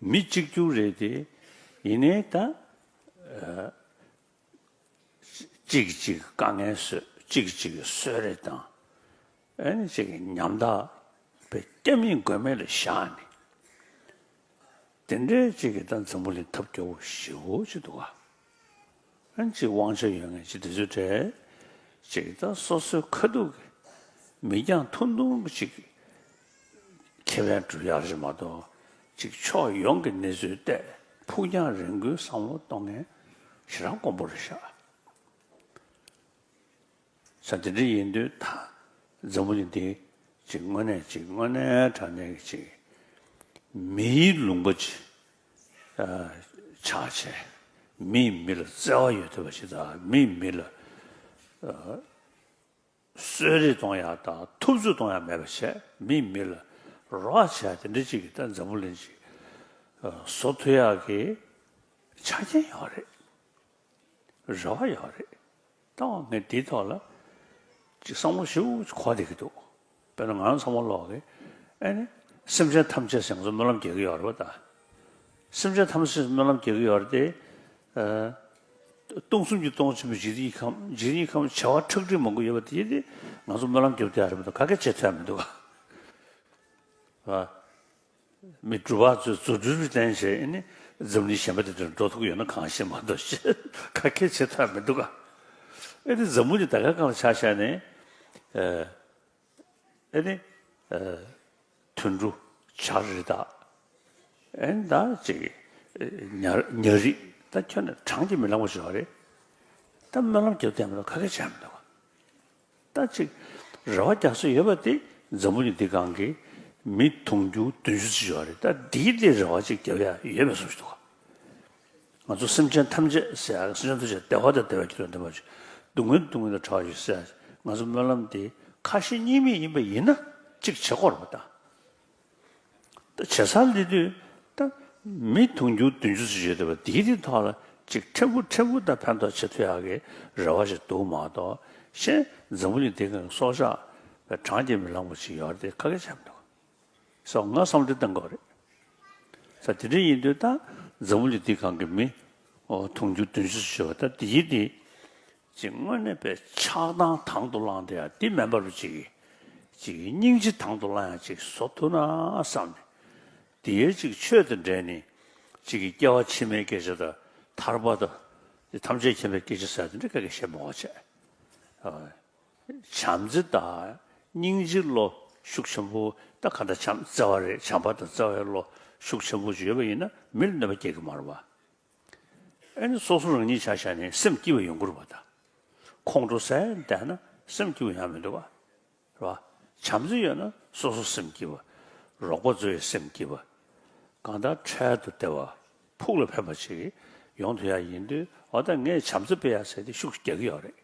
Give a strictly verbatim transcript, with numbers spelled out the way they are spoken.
མི་གཅིག་གྱུར་རེད་དེ། ཡིན་ནའི་ད་གཅིག་གིས་གཅིག་གི་དཀའ་ངལ་བཟོས། གཅིག་གིས་གཅིག་གི་གསོད་རེས་བཏང་། ཨ་ནི་གཅིག་གིས་ཉམ་ཐག་པའི་སྐྱ་མིན་མགོན་མེད་ལ་བཞག་ནས། དེ་འདྲའི་གཅིག་གིས་ད་འཛམ་བུ་གླིང་ཐབས་སྐྱོ་བོ་ཞེ་པོ་ཅིག་འདུག་ག་ཨན་ཅིག་དབང་ཆ་ཡོད་མཁན་ཅིག་དེ་ཚོའི་གྲས་ཅིག་ད་སོ་སོའི་ཁ་ཐུག་གི་མིག་རྒྱང་ཐུང་ཐུང་གི་ཅིག་ཁེ་ཕན་སྒྲུབ་ཡག་རེད་མ་གཏོགས། ཅིག་ཕྱོགས་ཡོངས་ཀྱི་གནས་ཚུལ་བལྟས། ཕུགས་རྒྱང་རིང་པོའི་བསམ་བློ་གཏོང་མཁན་ཞེ་དྲག་དཀོན་པོ་རེད་ཤག་ས་དེ་འདྲ་ཡིན་དུས་ད་འཛམ་བུ་གླིང་འདི་ཅིག་དངོས་གནས་ཅིག་དངོས་གནས་དྲང་གནས་ཀྱི་ཅིག་མིའི་ལུང་པ་ཅིག་ཨ་ཆགས་བྱས། མིས་མི་ལ་བརྩེ་བ་ཡོད་ཐུབ་པ་ཞིག་དང་། མིས་མི་ལ་ཨ་གསོད་རེས་གཏོང་ཡག་དང་ཐུབ་ཚོད་གཏོང་ཡག་མེད་པ་བྱས། མིས་མི་ལ་རོགས་བྱས་དེ་འདྲ་ཅིག་གི་ད་འཛམ་བུ་གླིང་ཅིག་ཨ་བཟོ་ཐུབ་ཡག་གི་ཆ་རྐྱེན་ཡོད་རེད། རེ་བ་ཡོད་རེད། ད་ངས་འདིའི་ཐོག་ལ་ཅིག་བསམ་བློ་ཞེ་པོ་ཅིག་འཁོར་བསྡད་ཀྱི་འདུག་དཔེར་ན་ང་རང་ཚང་མ་ལོག་གི་ཨ་ནི་སེམས་ཅན་ཐམས་ཅད་ཟེར་ང་ཚོ་སྨོན་ལམ་རྒྱག་གི་ཡོད་རེད་པ། ད་སེམས་ཅན་ཐམས་ཅད་སྨོན་ལམ་རྒྱག་གི་ཡོད་རེད་དེ། ཨ་སྟོང་གསུམ་གྱི་སྟོང་ཆེན་པོའི་འཇིག་རྟེན་ཁམས། འཇིག་རྟེན་ཁམས་བྱེ་བ་ཁྲག་ཁྲིག་མང་པོ་ཡོད་པ་དེ་དེ་ང་ཚོ་སྨོན་ལམ་རྒྱབ་བསྡད་ཡག་རེད་མ་གཏོགས་ག་གེ་བྱེད་ཐུབ་ཡག་མི་འདུག་ག་ཨ། མི་སྒྲུབ་པ་ཚོས་རྫུ་འཕྲུལ་བསྟན་བྱས་ཨ་ནི་འཛམ་གླིང་གཞན་པ་དེ་དུ་འགྲོ་ཐུབ་ཀྱི་ཡོད་ན་གང་ཤེས་མ་གཏོགས། ག་གེ་བྱེད་ཐབས་མི་འདུག་ག་ཨ་ནི་འཛམ་བུ་གླིང་ད་ག་སྒང་ལ་ཆ་བཞག་ནས་ཨ་ཨ་ནི་ཨ་དུད་འགྲོ། བྱ་རི་དྭགས། ཨ་ནི་ད་ཅིག་ཉ་ཉ་རིགས། ད་ཁྱོན་ནས་བགྲང་གིས་མི་ལང་བ་ཞིག་ཡོད་རེད། ད་སྨོན་ལམ་རྒྱབ་བསྡད་མ་གཏོགས་ག་གེ་བྱས་མི་འདུག་ག་ད་ཅིག་རེ་བ་རྒྱག་ས་ཡོད་པ་དེ་འཛམ་བུ་གླིང་འདི་སྒང་གི་མི་དུང་ཕྱུར་བདུན་ཅུ་ཙམ་ཡོད་རེད། ད་འདིའི་དེ་རེ་བ་ཅིག་རྒྱབ་ཡག་ཡོད་མེད་བཟོ་ཞིག་འདུག་ང་ཚོ་སེམས་ཅན་ཐམས་ཅད་ཟེར་ཡག་སེམས་ཅན་ཐམས་ཅད་བདེ་བ་དང་བདེ་བའི་རྒྱུ་དང་ལྡན་པ་ཅིག་སྡུག་བསྔལ་སྡུག་བསྔལ་དང་བྲལ་བ་ཅིག་ཟེར་ཡག་ང་ཚོ་སྨོན་ལམ་དེ་ཁ་ཞེ་གཉིས་མེད་ཡིན་པ་ཡིན་ན་ཅིག་བྱེད་དགོས་རེད་པ། ད། ད་བྱེད་སར་སླེབས་དུས་ད་མི་དུང་ཕྱུར་བདུན་ཅུ་ཙམ་ཡོད་བསྡད་པ་དེའི་དེའི་ཐོག་ལ་ཅིག་ཕྲན་བུ་ཕྲན་བུ་ད་ཕན་ཐོགས་བྱེད་ཐུབ་ཡག་གི་རེ་བ་ཞིག་འདུག་མ་གཏོགས། གཞན་འཛམ་བུ་གླིང་འདི་སྒང་སྲོག་ཆགས་བགྲང་གིས་མི་ལང་བ་ཞིག་ཡོད་རེད་དེ་ག་གེ་བྱས་མི་འདུག་སོགས་ང་བསམ་བློ་གཏོང་དགོས་རེད། ས་དེ་འདྲ་ཡིན་དུས་ད་འཛམ་བུ་གླིང་འདི་སྒང་གི་མི་ཨོ་དུང་ཕྱུར་བདུན་ཅུ་ཙམ་ཡོད་པ་ད་དེའི་དེ། ཅིག་དངོས་གནས་པའི་ཆགས་སྡང་དང་དུ་བླངས་ཏེ་ཡ་འདི་མེ་འབར་བ་ཅིག་ཅིག་སྙིང་རྗེ་དང་དུ་བླངས་ཡ་ཅིག་བཟོ་ཐུབ་ན་བསམ་ནས། དེའི་ཅིག་ཆོས་དང་འབྲེལ་ནས་ཅིག་གི་སྐྱེ་བ་ཕྱི་མའི་སྐད་ཆ་དང་། ཐར་པ་དང་། ཐམས་ཅད་མཁྱེན་པའི་སྐད་ཆ་ཟེར་དེ་འདྲ་ག་གེ་བཤད་མ་དགོས་བྱས། བྱམས་བརྩེ་དང་སྙིང་རྗེའི་བློ་ཤུགས་ཆེན་པོ། ད་ག་འདྲ་བྱམས་བརྩེ་བ་རེད། བྱམས་པ་དང་བརྩེ་བའི་བློ་ཤུགས་ཆེན་པོ་ཅིག་ཡོད་པ་ཡིན་ན་མི་ལ་གནོད་པ་སྐྱེལ་གི་མ་རེད་པ། ཨ་ནི་སོ་སོ་རང་ཉིད་ཆ་བཞག་ནས་སེམས་སྐྱིད་པ་ཡོང་གི་རེད་པ། ད་ཁོང་ཁྲོ་ཟ་བསྡད་ན་སེམས་སྐྱིད་པ་ཡོང་མི་འདུག་ག་རེད་པ། བྱམས་བརྩེ་ཡོད་ན་སོ་སོ་སེམས་སྐྱིད་པ། རོགས་པ་ཚོའི་སེམས་སྐྱིད་པ། གང་ལྟར་འཕྲལ་དུ་བདེ་བ་ཕུགས་ལ་ཕན་པ་ཞིག་ཡོང་ཐུབ་ཡག་ཡིན་དུས། འོ་ད་ངས་བྱམས་བརྩེ་སྤེལ་ཡག་ཟེར་དེ་ཤུགས་རྒྱག་གི་ཡོད་རེད།